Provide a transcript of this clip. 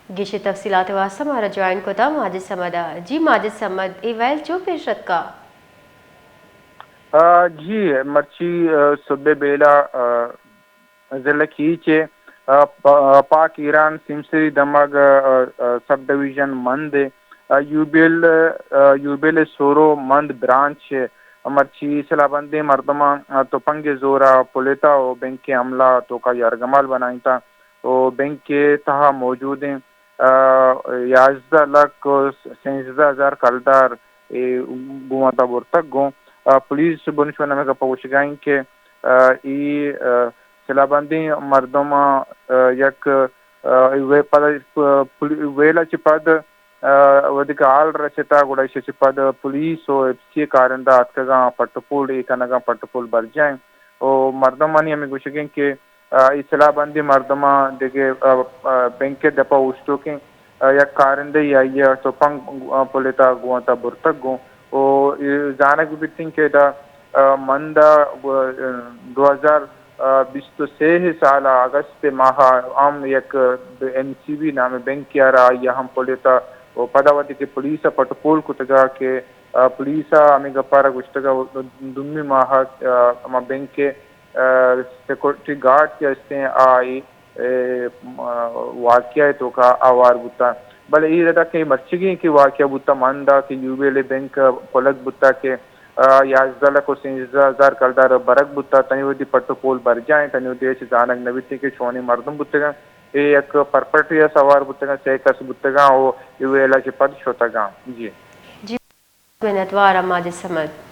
گیشیں تفصیلات ءِ واستہ مارا جوائن کتا ماجد صمد ءَ۔ جی ماجد صمد، اے ویل چو پیش اتکا؟ آ، جی، مرچی، آ، صبح بیلا، آ، ضلع کیچ ءِ، آ، پا-، پاک ایران سیمسری دمگ، آ، آ، سب ڈویژن مند ءِ، آ، یوبیل، آ، یوبیل سورو مند برانچ ءِ مرچی سلاہ بندیں مردماں، آ، تپنگ ءِ زور ءَ پلیتا ءُ بینک ءِ عملہ توکا یرغمال بنائینتا ءُ بینک ءِ تہا موجودیں، آ، یازدہ لکھ ءُ سینزدہ ہزار کلدار اے گوں وتا برتگ گوں۔ آ، پولیس بنشون ہمے گپ ءَ گوشگا انت کہ، آ، اے، آ، سلاہ بندیں مردم، آ، یک، آ، وے-، پد، پ-، پولی-، ویل ءَ چہ پد، آ، وھدے کہ ہال رستا گڑا ایشی ءَ چہ پد پولیس ءُ ایف سی ءِ کارندہ اتکگاں، پٹ ءُ پول اے کنگاں، پٹ ءُ پول برجاہ انت۔ ءُ مردمانی ہمے گوشگ انت کہ آ، اے سلاہ بندیں مردماں دگہ، آ، آ، بینک ءِ دپ ءَ اوشتوکیں، آ، یک کارندہ یے آئی ءَ تپنگ، آ، پلیتا گوں وتا برتگ گوں۔ ءُ اے زانگ بیتیں کہ ادا، آ، مند ءَ، آ، دو ہزار بیست ءُ سے سال ءِ اگست ءِ ماہ ءَ ہم یک این سی بی نامیں بینکے ءَ را آئی ءَ ہم پلیتا ءُ پدا وھدے کہ پولیس ءَ پٹ ءُ پول کتگا کہ، آ، پولیس ءَ ہمے گپ ءَ را گوشتگا دومی ماہ ءَ، آ، ہما بینک ءِ آ، سیکورٹی گارڈ کہ استیں، آ، اے، اے، م-، واقعہ ءِ توکا آوار بوتا۔ بلے اے ردا کہ مرچیگیں کہ واقعہ بوتا، مند ءَ کہ یوبیل ءِ بینک پلگ بوتا کہ، آ، یازدہ لکھ ءُ سینزدہ ہزار کلدار برگ بوتا، تنی وھدی پٹ ءُ پول برجاہ انت، تنی وھدی ہچ زانگ نہ بیتیں کہ چونیں مردم بوتگاں۔ اے یک پرپٹری ءَ سوار بوتگاں، سئے کس بوتگاں ءُ اے ویل ءَ چہ پد شتگاں۔ جی۔ جی، منتوار آں ماجد صمد۔